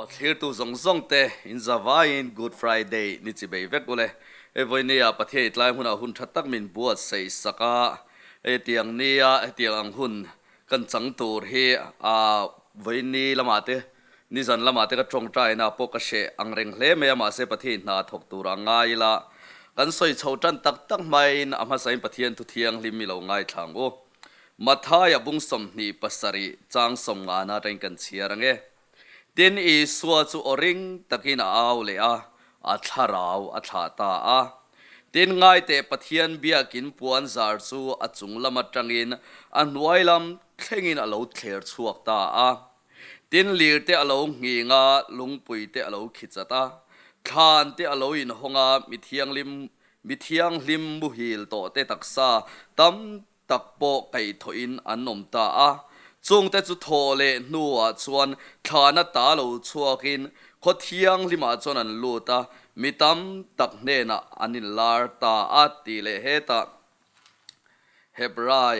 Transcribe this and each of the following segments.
Aw, thlirtu zawng zawng te in zavaiin Good Friday ni chi bei vek ule. Hei vawinia Pathian i tlai hmunah hun tha tak min buatsaih sak a, hetiang nia hetiang ang hun kan chang tur hi a vawiini lamah te nizan lamah te ka tawngtaina pawh ka hreh ang reng hle mai a, mahse Pathian hna thawk tur a ngai ila kan sawi chho tan tak tak hmain a hmasain Pathian thu thianghlim i lo ngaithla ang u. Mathaia bung 27 chang sawmngana atangin kan chhiar ang e. Tin, Isua chu aw ring takin a au leh a, a thlarau a thlah ta a. Tin, ngaiteh Pathian biakin puan zar chu a chung lam atangin a hnuai lam thlengin a lo thler chhuak ta a. Tin, lir te a lo nghing a, lungpui te a lo khichat a, thlan te a lo inhawng a, mi thianghlim mi thianghlim muhil tawh te taksa tam tak pawh kaihthawhin an awm ta a. Chungte chu thawh leh hnuah chuan thlana ta lo chhuakin khaw thianghlimah chuan an lut a, mi tam tak hnenah an inlar ta a tih leh hetah Hebrai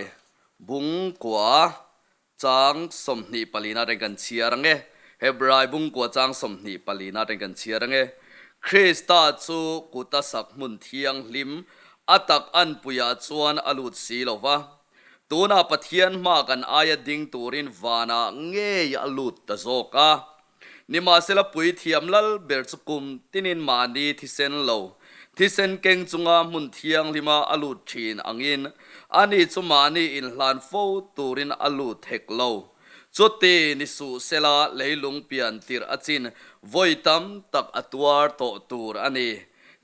bungkua Chang 24 reng kan chhiar ang e. Hebrai bungkua chang 24 reng kan chhiar ang e. Krista chu kuta sak hmun thianghlim a tak anpuiah chuan a lut si lo va. Tunah Pathian hma kan aia ding turin vanah ngei a lut ta zawk a. Nimahsela puithiam lal ber chu kum tinin mahni thisen lo, thisen keng chunga hmun thianghlima a lut thin angin ani chu mahni inhlan fo turin a lut hek lo. Chuti ni suh sela leilung pian tirh a chin vawi tam tak a tuar tawh tur a ni.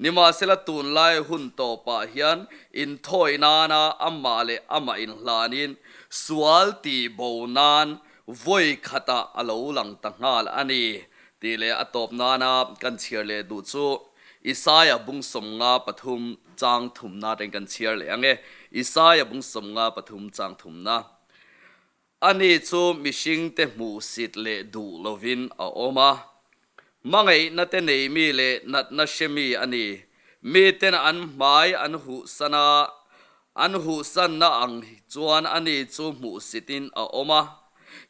Nimahsela tunlai hun tawpah hian inthawi nana amah leh amah inhlanin sual tihbo nan Vawi khatah a lo lang ta nghal a ni tih leh a tawp nana kan chhiar leh duh chu Isaia bung 53 chang thumna atangin kan chhiar leh ang e. Isaia bung 53 chang thumna. Ani chu mihringte hmuhsit leh duh lovin a awm a. Hmangaihna te nei mi leh natna hre mi a ni. Miten an hmai an huhsan a, an huhsanna ang chuan ani chu hmuhsitin a awm a.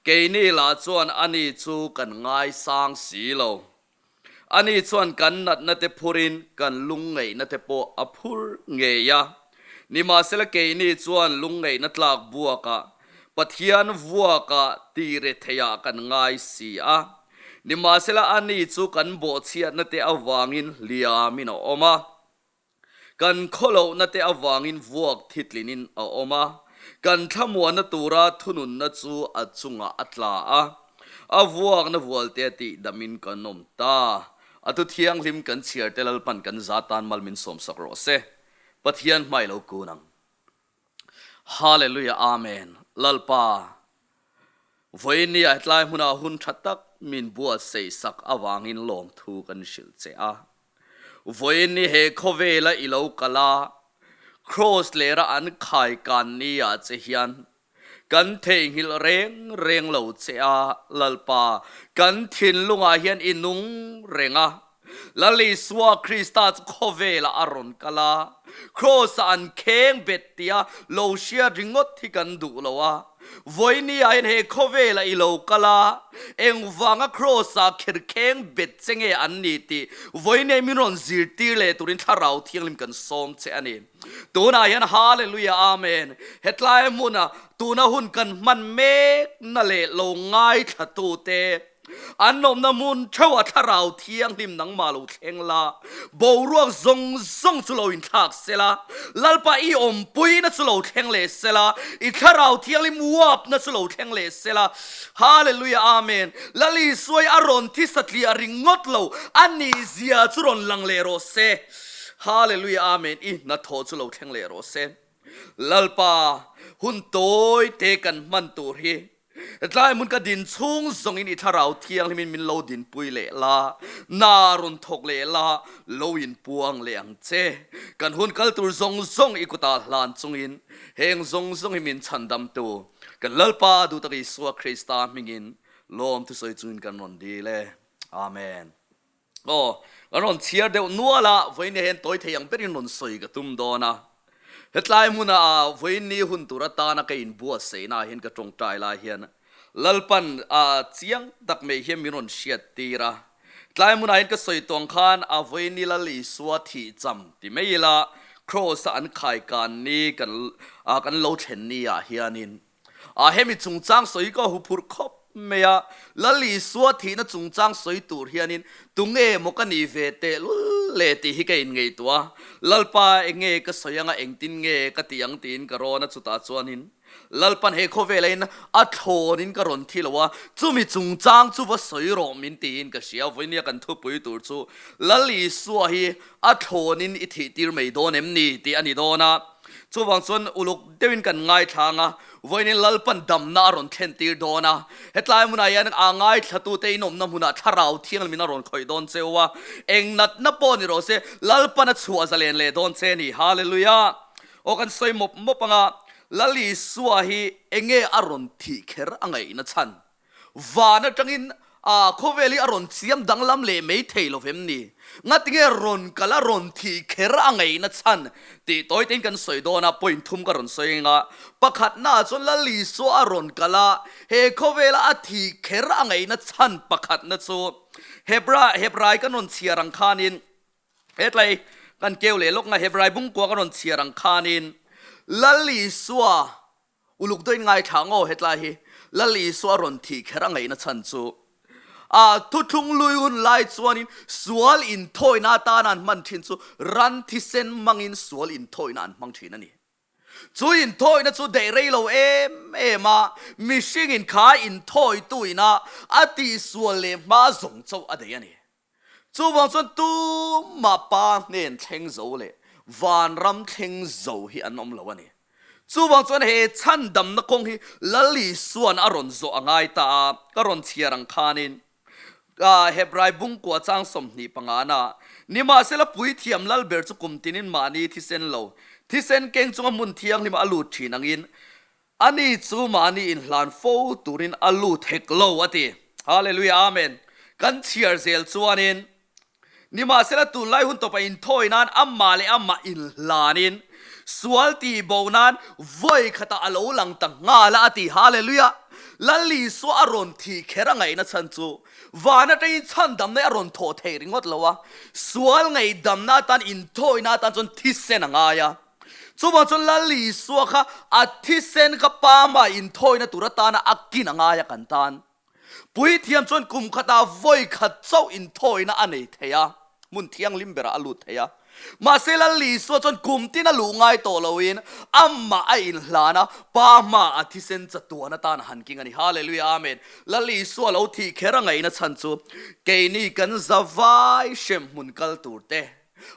Keini lah chuan ani chu kan ngaisang si lo. Ani chuan kan natna te phurin kan lungngaihna te pawh a phur ngei a. Nimahsela keini chuan lungngaihna tlak buakah Pathian vuakah tiretheiah kan ngai si a. Nimahsela ani chu kan bawhchhiatna te avangin hliamin a awm a, kan khawlohna te avangin vuak thitlinin a awm a, kan thlamuanna tura thununna chu a chungah a tla a, a vuakna vualte a tihdamin kan awm ta. A thu thianghlim kan chhiar te Lalpan kan za tan mal min sawmsak rawh se. Pathian hmai lo kun ang. Hallelujah Amen Lalpa vawinia hetlai hmunah hun tha tak min buatsaih sak avangin lawmthu kan hrilh che a. Vawiin he khawvela i lo kal a, Kraws lera an khai kan ni ah che hian kan theihnghilh reng reng lo che a, Lalpa kan thinlungah hian i nung reng a, Lal Isua Krista chu khawvelah a rawn kal a, Kraws-ah an kheng bet tia lo hriat ringawt hi kan duh lo a. Vawinia hian he khawvelah i lo kal a, engvanga Kraws-ah kher kheng bet che nge an ni tih vawinia min rawn zirtir leh turin Thlarau Thianghlim kan sawm che a ni. Tunah hian Hallelujah Amen! Hetlai hmuna tuna hun kan hman mekna leh lo ngaithlatute, An awmna hmun theuh a thlarau thianghlim nangmah lo thleng la, boruak zawng zawng chu lo inthlak se la, Lalpa i awmpuina chu lo thleng leh se la, i thlarau thianghlim uapna chu lo thleng leh se la. Hallelujah Amen. Lal Isua i a rawn thi satliah ringawt lo, a nihzia chu rawn lang leh rawh se. Hallelujah Amen. I hnathawh chu lo thleng leh rawh se. Lalpa hun tawi te kan hman tur hi Tlai hmun ka din chhung zawngin i thlarau thianghlimin min lo dinpui leh la, na rawn thawk leh la, lo inpuang leh ang che. Kan hun kal tur zawng zawng i kutah hlan chungin heng zawng zawng hi min chhandamtu kan Lalpa duhtak Isua Krista hmingin lawm thusawi chungin kan rawn dil e. Amen. Aw, kan rawn chhiar deuh nual a, vawiin hian tawi thei ang berin rawn sawi ka tum dawn a. Hetlai hmuna vawiin ni hun tur atana ka inbuatsaihna ah hian ka tawngtai lai hian Lalpan a chiang tak mai hian min rawn hriat tir a. Tlai hmunah hian ka sawi tawng khan a vawiin Lal Isua thih cham ti mai ila Kraws a an khaikan ni kan kan lo thlen ni ah hianin a hemi chungchang sawi ka huphurh khawp mai a. Lal Isua thihna chungchang sawi tur hianin tunge maw ka nih ve tehlul le tih hi ka inngaihtuah a. Lalpa enge ka sawi anga engtin nge ka tih ang tiin ka rawn a chutah chuanin Lalpan he khawvela in a thlawn in ka rawn thi lo a, chumi chungchang chu va sawi rawh min tiin ka hria. Vawinia kan thupui tur chu Lal Isua hi a thlawn in i thih tir mai dawn em ni tih a ni dawn a. Chuvang chuan uluk deuhin kan ngaithlang a, vawiin Lalpan damna a rawn thlen tir dawn a. Hetlai hmunah hian a ngaithlatute in awmna hmunah thlarau thianghlim a rawn khawih dawn cheu a, eng natna pawh ni rawh se, Lalpan a chhuah zalen leh dawn che a ni. Hallelujah! Aw kan sawi mawp mawp anga Lal Isua hi enge a rawn thih kher a ngaihna chhan? Van atangin a khawvel hi a rawn chiam danglam leh mai thei lo vem ni? Ngatinge rawn kal a rawn thih kher a ngaihna chhan tih tawi tein kan sawi dawn a, point thum ka rawn sawi anga pakhatna ah chuan Lal Isua a rawn kal a, he khawvela a thih kher a ngaihna chhan pakhatna chu Hebra Hebrai kan rawn chhiar ang khanin Hetlai kan keu leh lawk nga Hebrai bungkua ka rawn chhiar ang khanin Lal Isua uluk dawhin ngaithla ang aw hetlai hi Lal Isua rawn thih kher a ngaihna chhan chu a thuthlung lui hun lai chuanin sual inthawina atana an hman thin chu ran thisen hmangin sual inthawina an hmang thin a ni. Chu inthawina chu daih rei lo em em a, mihringin kha inthawitu ina a tihsual leh hma zawng chauh a daih a ni. Chuvang chuan tumah pa hnen thleng zo leh vanram thleng zo hi an awm lo a ni. Chuvang chuan he chhandamna kawng hi Lal Isua'n a rawn zawh a ngai ta a, ka rawn chhiar ang khanin Hebrai bungkua chang 25 na Nimahsela puithiam lal ber chu kum tinin mahni thisen lo, thisen keng chunga hmun thianghlim a lut thin angin Ani chu mahni inhlan fo turin a lut hek lo, a ti. Hallelujah, Amen. Kan chhiar zel chuanin, nimahsela tunlai hun tawpa inthawi nan amah leh amah inhlanin sual tihbo nan vawi khatah a lo lang ta nghal a, a ti. Hallelujah. Lal Isua a rawn thih kher a ngaihna chhan chu van atangin chhandamna a rawn thawh theih ringawt lo a, sual ngaihdamna atan inthawina atan chuan thisen a ngai a. Chuvang chuan Lal Isua kha a thisen kha Pama inthawina tur atana a kin a ngai a kan tan. Puithiam chuan kum khatah vawi khat chauh inthawina a nei thei a, hmun thianghlim berah a lut thei a. Mahse Lal Isua chuan kum tin a luh ngai tawh loin amah a inhlan a, Pa hmaah a thisen chatuan atan a han king a ni. Hallelujah Amen. Lal Isua lo thih kher a ngaihna chhan chu keini kan zavai hremhmun kal tur te,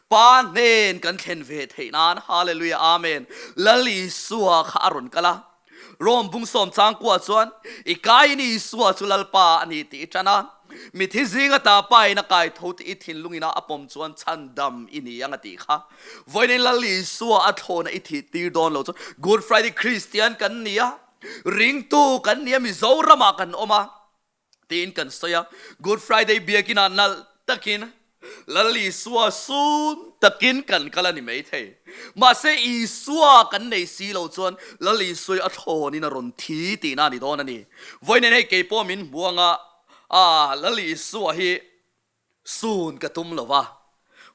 Pa hnen kan thlen ve theih nan Hallelujah Amen Lal Isua kha a rawn kal a Rome bung sawm chang kuah chuan i kaiin Isua chu Lalpa a ni tih i tan a mithi zinga ta pa in a kai tho tih i thinlung ina a pawm chuan chhandam i ni ang a tih kha vawiin Lal Isua a thlawna i thih tir dawn lo chuan Good Friday Christian kan ni a ringtu kan ni a Mizoramah kan awm a Tiin kan sawi a, Good Friday biakinah nalh takin Lal Isua sun takin kan kal a ni maithei. Mahse Isua kan nei si lo chuan Lal Isua hi a thlawnin a rawn thi tihna a ni dawn a ni. Vawiin hei keipawh min hmu anga, ah Lal Isua hi Sun ka tum lo va,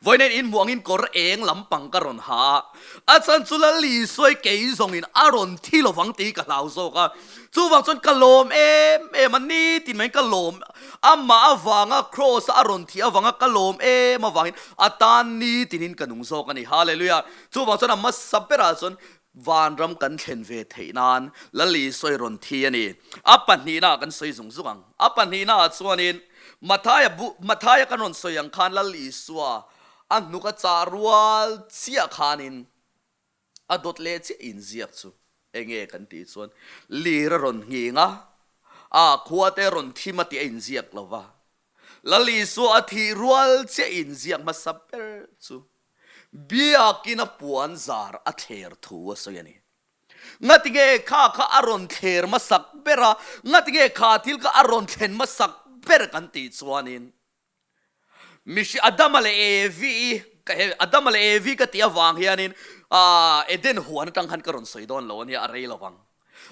vawiin in hmuh angin kawr eng lampang ka rawn ha a, a chhan chu Lal Isuai kei zawngin a rawn thi lo vang tih ka hlau zawk a, chuvang chuan ka lawm em em a, nitin maiin ka lawm, amah avanga Kraws-a a rawn thih avanga ka lawm em avangin a tan nitinin ka nung zawk a ni. Hallelujah! Chuvang chuan a hmasa berah chuan Vanram kan thlen ve theih nan Lal Isua rawn thi a ni. A pahnihnaah kan sawi zung zung ang. A pahnihnaah chuanin Mathaia bu, Mathaia kan rawn sawi ang khan Lal Isua a hnuk a chah rual chiah khanin a dawt leh chiah inziak chu enge kan tih chuan lir a rawn nghing a, a khua te rawn thim a tih a inziak lo va. Lal Isua a thih rual chiah inziak hmasa ber chu Biakin a puan zar a thler thu a sawi a ni. Ngatinge kha kha a rawn thler hmasak ber a, ngatinge kha thil kha a rawn thlen hmasak ber kan tih chuanin mihring Adama leh Evi ka he Adama leh Evi ka tih avang hianin Eden huan atang khan ka rawn sawi dawn lo a nia a rei lovang.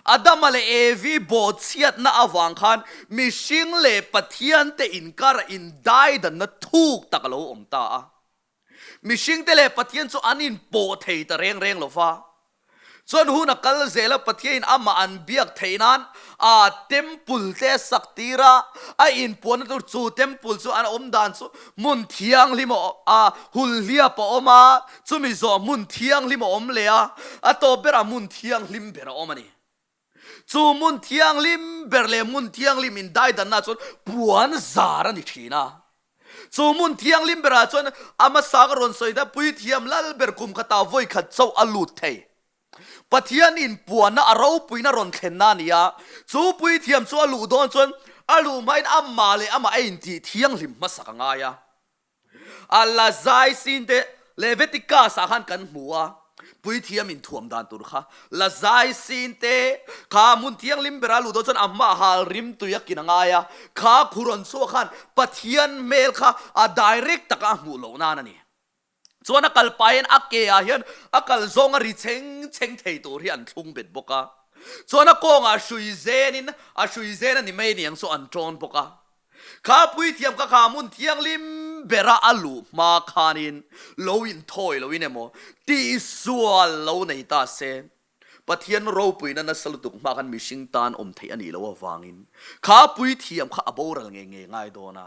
Adama leh Evi bawhchhiatna avang khan mihring leh Pathian te inkara indaidanna thuk tak a lo awm ta a. Mihringte leh Pathian chu an inpawh thei ta reng reng lo va. Chuan hun a kal zel a, Pathianin amah an biak theih nan a temple te a sak tir a, a inpuanna tur chu temple chu an awm dan chu hmun thianghlim a a hulhliap a awm a, chumi zawh hmun thianghlim a awm leh a, a tawp berah hmun thianghlim ber a awm a ni. Chu hmun thianghlim ber leh hmun thianghlim indaidanna chuan puan zar a ni thin a. Chu hmun thianghlim berah chuan a hmasa ka rawn sawi na puithiam lal ber kum khatah vawi khat chauh a lut thei. Pathian inpuanna a ropuina rawn thlenna a ni a, chu puithiam chu a luh dawn chuan a luh hmain amah leh amah a intih thianghlim hmasak a ngai a. A la zai sin te Leviticus ah khan kan hmu a, puithiam inthuam dan tur kha la zai sin te kha hmun thianghlim bera luh dawn chuan a hma hal rim tui a kin a ngai a, kha khur rawn chhuak khan Pathian hmel kha a direct taka a hmuh loh nan a ni. Chuan a kal pahin a ke ah hian a kal zawng a ri chheng chheng thei tur hi an thlung bet bawk a, chuan a kawngah hrui zen in a hrui zen a ni mai niang chu an tawn bawk a. Kha puithiam kha kha hmun thianghlim bera a luh hma khanin lo inthawi loin emaw tihsual lo nei ta se, Pathian ropuina nasa lutuk hma khan mihring tan awm theih a nih loh avangin kha puithiam kha a boral ngei ngei ngai dawn a.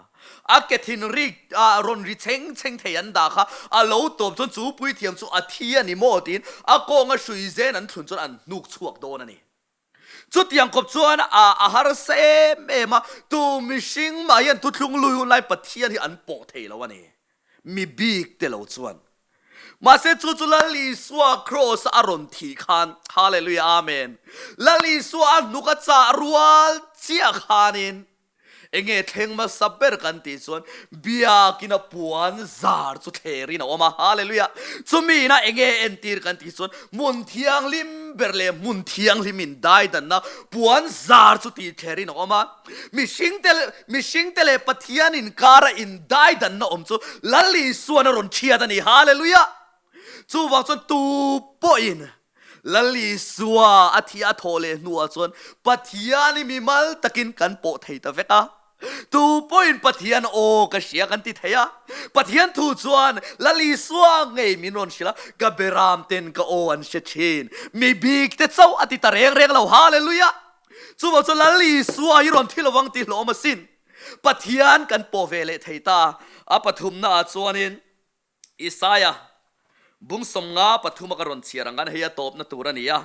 A ke thin ri ah rawn ri chheng chheng thei an dah kha a lo tawp chuan chu puithiam chu a thi a ni maw tiin a kawnga hrui zen an thlun chuan an hnuk chhuak dawn a ni. Chutiang khawp chuan a a harsa em em a, tu mihring mah hian thuthlung lui hun lai Pathian hi an pawh thei lo a ni, mi bik te lo chuan. Mahse chu chu Lal Isua kraws a rawn thih khan, Hallelujah Amen, Lal Isua a hnuk a chah rual chiah khanin, Enge thleng hmasa ber kan tih chuan biakin a puan zar chu thlerin a awm a, Hallelujah! Chumi ina enge entir kan tih chuan hmun thianghlim ber leh hmun thianghlim in daidanna puan zar chu tih thlerin a awm a. Mihringte mihringte leh Pathian inkara indaidanna awm chu Lal Isuan a rawn thiat a ni, Hallelujah! Chuvang chuan tu pawhin Lal Isua a thi a thawh leh hnuah chuan Pathian hi mimal takin kan pawh thei ta vek a. Tu pawhin Pathian aw ka hria kan ti thei a. Pathian thu chuan Lal Isua ngei min rawn hrilh a, ka beram ten ka aw an hre thin, mi bik te chauh a ti ta reng reng lo. Hallelujah! Chuvang chuan Lal Isua hi rawn thi lovang tih hlawm asin. Pathian kan pawh ve leh thei ta. A pathumnaah chuanin Isaia bung 53 a ka rawn chhiar ang khan hei a tawpna tur a ni a.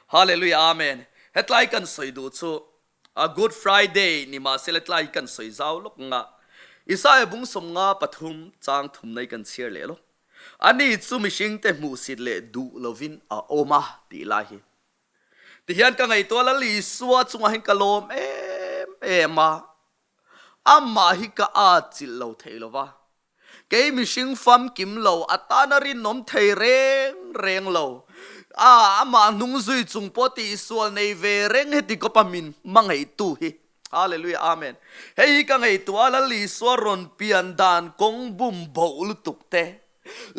Hallelujah Amen. Hetlai kan sawi duh chu a Good Friday ni mahse hetlai hi kan sawi zau lawk ang a. Isaia bung 53 chang thum nei kan chhiar leh lawk. Ani chu mihringte hmuhsit leh duh lovin a awm a tih lai hi. Tihian ka ngaihtuah Lal Isua chungah hian ka lawm em em a. Amah hi ka atchilh lo thei lo va, kei mihring famkim lo atana rinawm thei reng reng lo. A, amah hnung zui chung pawh tihsual nei ve reng heti kawpa min hmangaihtu hi. Hallelujah, Amen. Hei hi ka ngaihtuah a, Lal Isua rawn pian dan kawng bum boh lutuk te,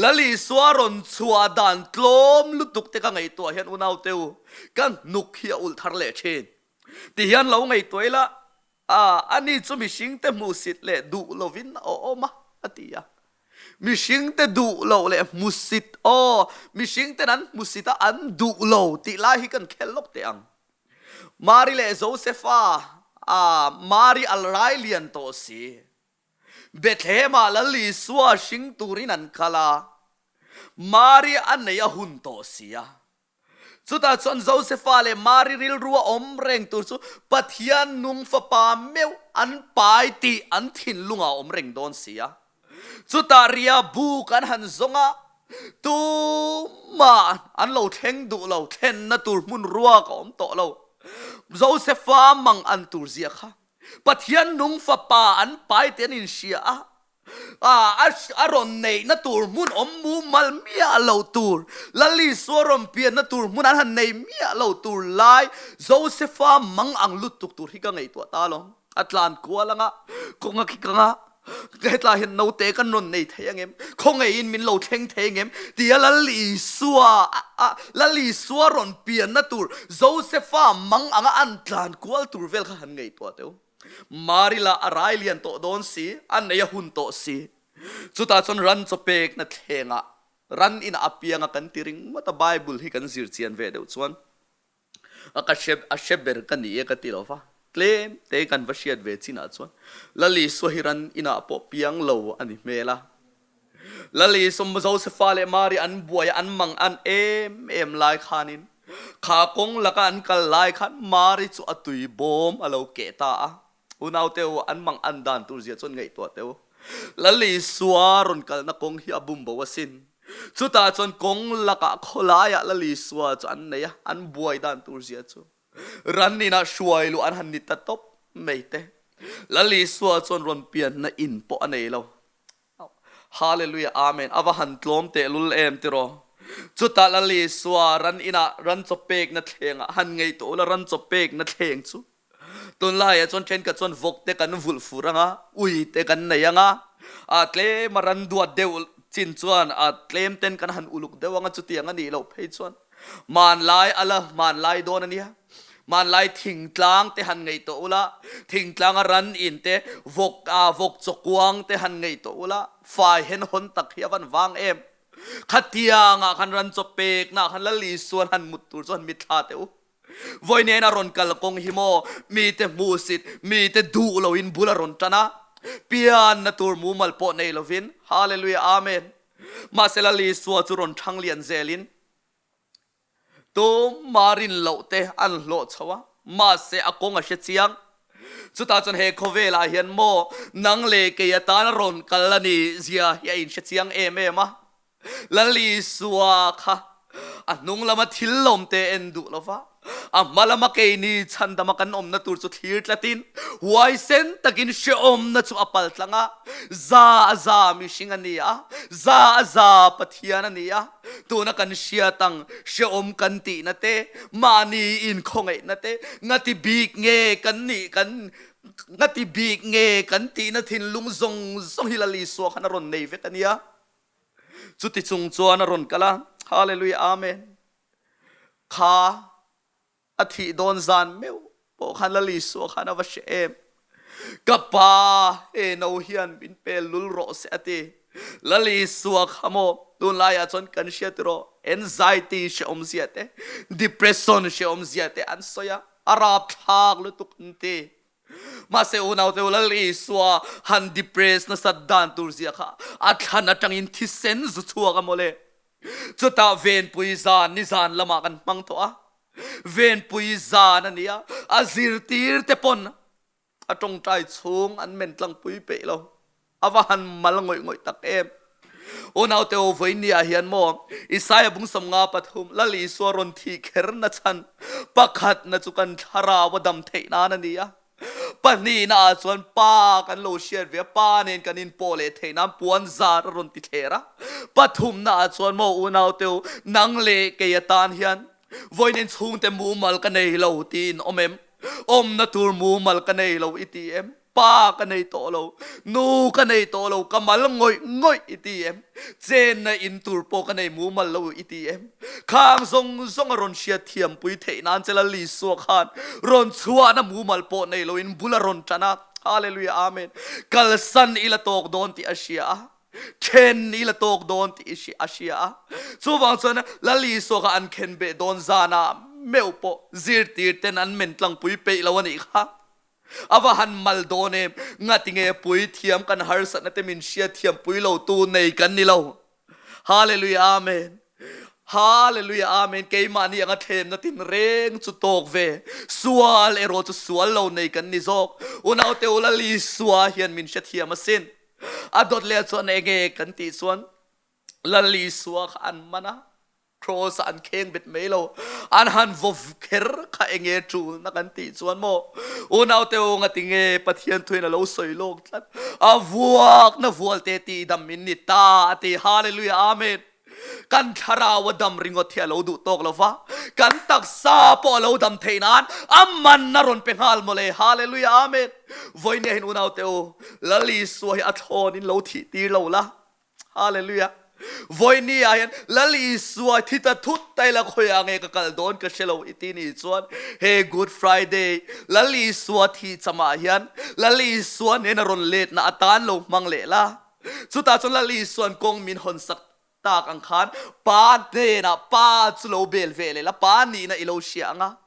Lal Isua rawn chhuah dan tlawm lutuk te ka ngaihtuah hian unaute u, ka hnuk hi a ulh thar leh thin. Tihian lo ngaihtuah ila, A, ani chu mihringte hmuhsit leh duh lovin a awm a, a ti a. Mihringte duh loh leh hmusit, aw, mihringten an hmusit a, an duh lo tih lai hi kan khel lawk teh ang. Mari leh Josefa, a, Mari a rai lian tawh si. Bethlehem-ah Lal Isua hring turin an kal a, Mari a neih a hun tawh si a. Chutah chuan Josefa leh Mari rilru a awm reng tur chu Pathian nung fapa meuh an pai tih an thinlungah a awm reng dawn si a. Chutah ria buk an han zawng a, tumah an lo thleng duh lo, thlenna tur hmun ruak a awm tawh lo. Josefa mang an tur zia kha Pathian nung fapa an pai tih an inhria a. A rawn neihna tur hmun awm mumal miah lo tur, Lal Isua rawn pianna tur hmun an han nei miah lo tur lai Josefa mang ang lutuk tur hi ka ngaihtuah ta lo. A tlan kual anga, kawng a kik anga. Hetlai hian naute kan rawn nei thei angem? Khawngaihin min lo thleng thei angem? Tia Lal Isua, Lal Isua rawn pianna tur Josefa mang anga an tlan kual tur vel kha han ngaihtuah teh u. Mari lah a rai lian tawh dawn si, a nei a hun tawh si. Chutah chuan ran chaw pekna thlengah ran inah a piang a kan ti ringawt a, Bible hi kan zir chian ve deuh chuan a ka hre a hre ber ka ni e ka ti lo va, tlem te kan va hriat ve chinah chuan Lal Isua hi ran inah pawh piang lo a ni hmel a. Lal Isua Josefa leh Mari an buai a, an mang an em em lai khanin kha kawng laka an kal lai khan Mari chu a tui bawm a lo keh ta a. Unaute u, an mang an dan tur zia chuan ngaihtuah teh u. Lal Isua rawn kalna kawng hi a bum bo asin. Chutah chuan kawng lakah khawlaiah Lal Isua chu an nei a, an buai dan tur zia chu. Ran inah hruai luh an han ni ta tawp mai te. Lal Isua chuan rawn pianna in pawh a nei lo. Hallelujah Amen a va han tlawm tehlul em tiraw. Chutah Lal Isua ran inah ran chaw pekna thlengah han ngaihtuah ula ran chaw pekna thleng chu Tunlaiah chuan thenkhat chuan vawk te kan vulh fur anga, ui te kan nei anga, a tlem a ran duat deuh chin chuan a tlem ten kan han uluk deuh anga chutiang a nih loh phei chuan hmanlai a la hmanlai dawn a nia. Hmanlai thingtlang te han ngaihtuah ula, thingtlanga ran in te, vawk a vawk chawkuang te han ngaihtuah ula, fai hen hawn tak hi a van vang em. Khatiangah khan ran chaw pekna khan Lal Isuan han mut tur chuan mitthla teh u. Vawi nen a rawn kal kawng hi maw mite hmuhsit, mite duh loin bul a rawn tan a, pianna tur mumal pawh nei lovin, Hallelujah Amen. Mahse Lal Isua chu rawn thang lian zelin tumah rin loh te an hlawh chho a, mahse a kawng a hre chiang. Chutah chuan he khawvelah hian maw nang leh kei atan a rawn kal a nih zia hi a inhre chiang em em a. Lal Isua kha a hnung lama thil lawmte en duh lova, a hma lama keini chhandama kan awmna tur chu thlir tlatin huaisen takin hrehawmna chu a pal tlang a. Za a za mihring a ni a, za a za Pathian a ni a. Tuna kan hriat ang hrehawm kan tihna te, mahni inkhawngaihna te, ngati bik nge kan nih kan ngati bik nge kan tihna thinlung zawng zawng hi Lal Isua khan a rawn nei vek a nia. Chuti chung chuan a rawn kal a, Hallelujah Amen. Kha a thih dawn zan meuh pawh khan Lal Isua khan a va hre em. Ka pa he no hian min pel lul rawh se a ti. Lal Isua kha maw tunlaiah chuan kan hria tiraw anxiety hrehawm zia te, depression hrehawm zia te an sawi a, a rapthlak lutuk an ti. Mahse unaute u Lal Isua han depress nasat dan tur zia kha a thlan atangin thisen zu chhuak a mawle. Chutah venpui zan nizan lamah kan hmang tawh a, venpui zan a nia, a zirtir te pawn a tawngtai chhung an men tlangpui peih lo. A va han mal ngawih ngawih tak em! Unaute u, vawiin ah hian maw Isaia bung 53 Lal Isua rawn thih kher na chhan pakhatna chu kan thlarau a dam theih nan a ni a. Pahnihna ah chuan Pa kan lo hriat ve a, Pa nen kan inpawh leh theih nan puan zar a rawn ti thler a. Pathumna ah chuan maw unaute u, nang leh kei atan hian vawiin inchhungte mumal ka nei lo tiin awm em? Awmna tur mumal ka nei lo i ti em? Pa ka nei tawh lo, nu ka nei tawh lo, ka mal ngawih ngawih i ti em? Chenna in tur pawh ka nei mumal lo i ti em? Khang zawng zawng a rawn hriat thiampui theih nan che Lal Isua khan rawn chhuahna mumal pawh nei loin bul a rawn tan a. Hallelujah Amen. Kalsan i la tawk dawn tih a hria a, then i la tawk dawn tih a hria a. Chuvang chuan Lal Isua kha an khenbeh dawn zanah meuh pawh zirtir ten an men tlangpui peih lo a nih kha. A va han mal dawn em? Ngatinge puithiam kan harsatna te min hriatthiam pui lo tu nei kan ni lo. Hallelujah Amen. Hallelujah Amen. Keimahni anga thlemna tin reng chu tawk ve. Sual erawh chu sual lo nei kan ni zawk. Unaute u Lal Isua hian min hrethiam asin. A dawt leh chuan enge kan tih chuan Lal Isua kha an man a. Cross ah an kheng bet mai lo. An han vaw kher kha enge tul na kan tih chuan maw unaute u ngatinge Pathian thuin a lo sawi lawk tlat. A vuak na vual te tih dam in ni ta a ti. Hallelujah Amen. Kan thlarau a dam ringawt hi a lo duh tawk lo va, kan taksa pawh a lo dam theih nan a man a rawn pe nghal mawle. Hallelujah Amen. Vawinia hin unaute u, Lal Isua hi a thlawn in lo thih tir lo la. Hallelujah. Vawinia hian Lal Isua thi ta thut ta ila khawiah nge ka kal dawn ka hre lo i ti ni chuan he Good Friday Lal Isua thih chamah hian Lal Isua nena rawn letna atan lo hmang leh la. Chutah chuan Lal Isua'n kawng min hawn sak tak ang khan Pa hnenah Pa chu lo bel ve leh la, Pa nihna i lo hria ang a.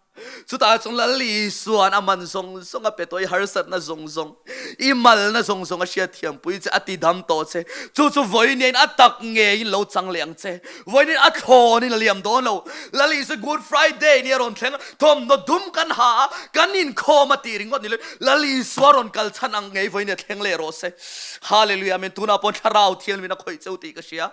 Chutah chuan Lal Isua'n a man zawng zawng a pe tawh, i harsatna zawng zawng, i malna zawng zawng a hriatthiampui che, a tidam tawh che. Chu chu vawiin a tak ngeiin lo chang leh ang che. Vawiin a thlawnin a liam dawn lo. Lal Isua Good Friday ni a rawn thleng a, thawmhnaw dum kan ha a, kan inkhawm a tih ringawt ni lo. Lal Isua rawn kal chhan ang ngei vawiin a thleng leh rawh se. Hallelujah Amen Tunah pawh thlarau thianghlim a khawih cheu tih ka hria.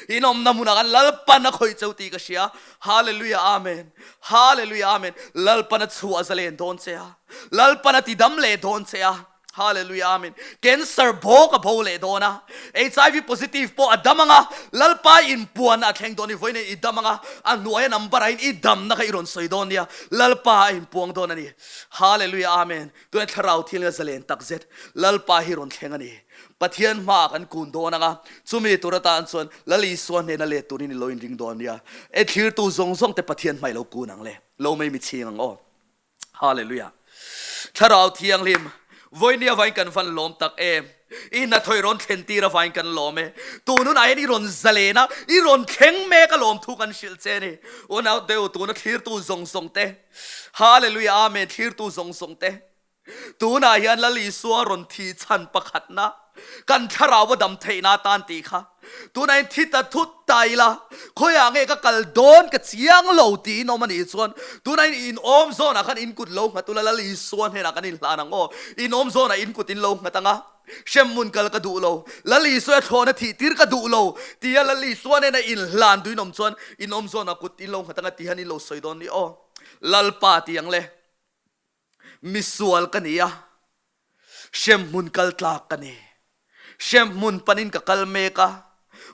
In awmna hmunah khan Lalpan a khawih cheu tih ka hria. Hallelujah Amen Hallelujah Amen Lalpan a chhuah zalen dawn che a. Lalpan a tidam leh dawn che a. Hallelujah Amen Cancer bawk a bo leh dawn a. HIV positive pawh a dam anga Lalpa inpuan a thleng dawn i vawiin i dam anga a hnuaia number ah in i damna kha i rawn sawi dawn nia. Lalpa a inpuang dawn a ni. Hallelujah Amen Tunah thlarau thil nga zalen tak zet Lalpa hi rawn thleng a ni. Pathian hmaah kan kun dawn ang a, chumi tur atan chuan Lal Isua hnena let turin i lo inring dawn nia. E thlirtu zawng zawng te Pathian hmai lo kun ang le, lo mei mi chhing ang aw. Hallelujah. Thlarau Thianghlim, vawiin avain kan van lawm tak em. I hnathawih rawn thlen tir avain kan lawm e. Tun hunah hian i rawn zalen a, i rawn thleng mek a lawm thu kan hrilh che a ni. Unau deuh tuna thlirtu zawng zawng te, Hallelujah Amen thlirtu zawng zawng te tunah hian Lal Isua rawn thi chhan pakhatna kan thlarau a dam theihna atan tih kha tunah hian thi ta thut ta ila khawiah nge ka kal dawn ka chiang lo tiin awm a nih chuan tunah hian in awm zawnah khan in kut lo nghat ula Lal Isua hnenah kan inhlan ang aw in awm zawnah in kut in lo nghat ang a Hremhmun kal ka duh lo, Lal Isua thlawhna thih tir ka duh lo tia Lal Isua nena inhlan duin awm chuan in awm zawnah kut in lo nghat anga ti hian in lo sawi dawn ni aw. Lalpa ti ang le, misual ka ni a, hremhmun kal tlak ka ni. Hremhmun panin ka kal mek a,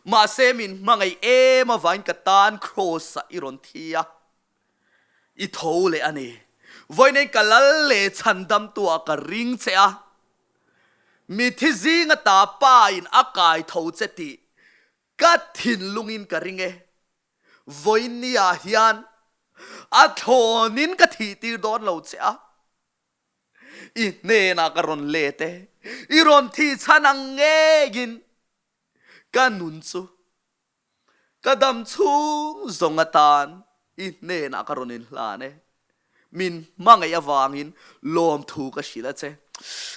mahse min hmangaih em avangin ka tan kraws-ah i rawn thi a, i tho leh a ni. Vawiin ka lal leh chhandamtuah ka ring che a, Mithi zinga ta pa in a kai tho che tih ka thinlungin ka ring e. Vawiin ah hian a thlawnin ka thih tir dawn lo che a, i hnenah ka rawn let e, i rawn thih chhan ang ngeiin ka nun chu Ka dam chhung zawng atan i hnenah ka rawn inhlan e. Min hmangaih avangin lawmthu ka hrilh a che.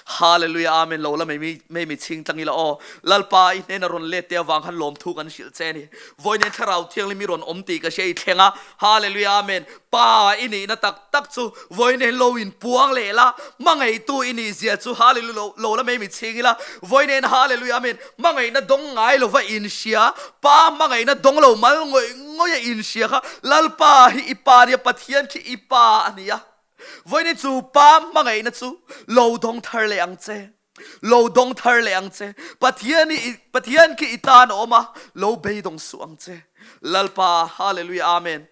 Hallelujah Amen lo la mai mai mi chhing tlang ila aw. Lalpa i hnena rawn let te avang khan lawmthu kan hrilh che a ni. Vawiin thlarau thianghlim i rawn awm tih ka hria i thleng a. Hallelujah Amen Pa i nihna tak tak chu vawiin lo inpuang leh la, hmangaihtu i nih zia chu Hallelujah lo lo la mai mi chhing ila. Vawiin Hallelujah Amen Hmangaihna dawng ngai lova inhria, Pa hmangaihna dawng lo mal ngawih ngawih a inhria kha Lalpa hi i Pa a nia, Pathian khi i Pa a ni a. Vawiin chu Pa hmangaihna chu lo dawng thar leh ang che, lo dawng thar leh ang che. Pathian hi Pathian khi i tan a awm a, lo beidawng suh ang che. Lalpa, Hallelujah, Amen.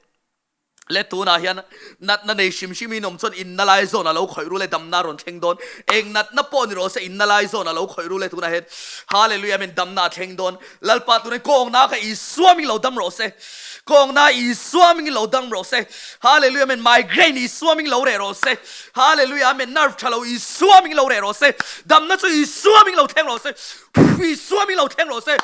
Le tunah hian natna nei hrim hrim in awm chuan inna lai zawn a lo khawih rul e, damna a rawn thleng dawn. Eng natna pawh ni rawh se inna lai zawn a lo khawih rul e tunah hian. Hallelujah Amen damna a thleng dawn. Lalpa tunah hian kawngna kha Isua mingin lo dam rawh se. Kawngna Isua mingin lo dam rawh se. Hallelujah Amen migraine Isua mingin lo reh rawh se. Hallelujah Amen nerve tha lo Isua mingin lo reh rawh se. Damna chu Isua mingin lo thleng rawh se. Isua mingin lo thleng rawh se.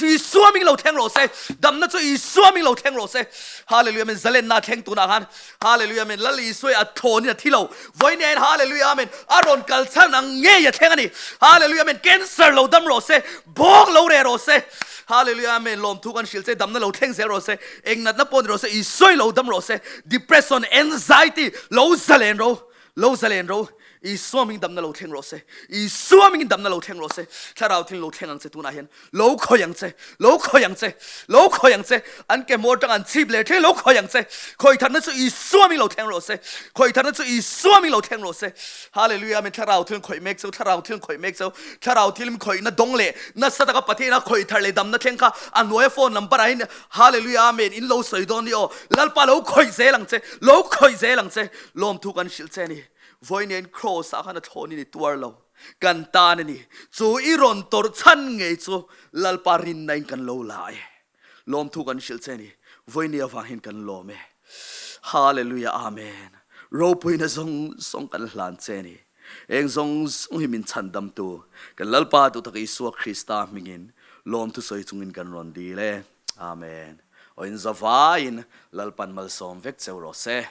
Isua mingin lo thleng rawh se. Damna chu Isua mingin lo thleng rawh se. Hallelujah Amen zalenna thleng tunah khan Hallelujah Amen Lal Isua a thlawn in a thi lo vawiin hian Hallelujah Amen a rawn kal chhan ang ngei a thleng a ni Hallelujah Amen cancer lo dam rawh se bawk lo reh rawh se Hallelujah Amen lawmthu kan hrilh che damna lo thleng zel rawh se eng natna pawh ni rawh se Isua lo dam rawh se depression anxiety lo zalen ro lo zalen ro. Isua hming damna lo thleng rawh se. Isua hmingin damna lo thleng rawh se. Thlarau thil lo thleng ang che tunah hian. Lo khawih ang che. Lo khawih ang che. Lo khawih ang che. An ke hmawr tang an chhip leh thleng lo khawih ang che. Khawih thatna chu Isua hming lo thleng rawh se. Khawih thatna chu Isua hming lo thleng rawh se. Hallelujah Amen. Thlarau thil khawih mek cheu. Thlarau thil khawih mek cheu. Thlarau thil khawihna dawng leh nasa taka Pathian a khawih thar leh damna thleng kha a hnuaia phone number ah hian Hallelujah Amen in lo sawi dawn ni aw. Lalpa lo khawih zel ang che. Lo khawih zel ang che. Lawmthu kan hrilh che a ni. Vawiin Kraws ah khan a thlawn in i tuar lo. Kan tan a ni. Chu i rawn tawrh chhan ngei chu Lalpa rinna in kan lo la e. Lawmthu kan hrilh che a ni. Vawiin avang hian kan lawm e. Hallelujah Amen. Ropuina zawng zawng kan hlan che a ni. Eng zawng zawng hi min chhandamtu kan Lalpa duhtak Isua Krista hmingin lawmthu sawi chungin kan rawn dil e. Amen. Aw in zavaiin Lalpan malsawm vek cheu rawh se.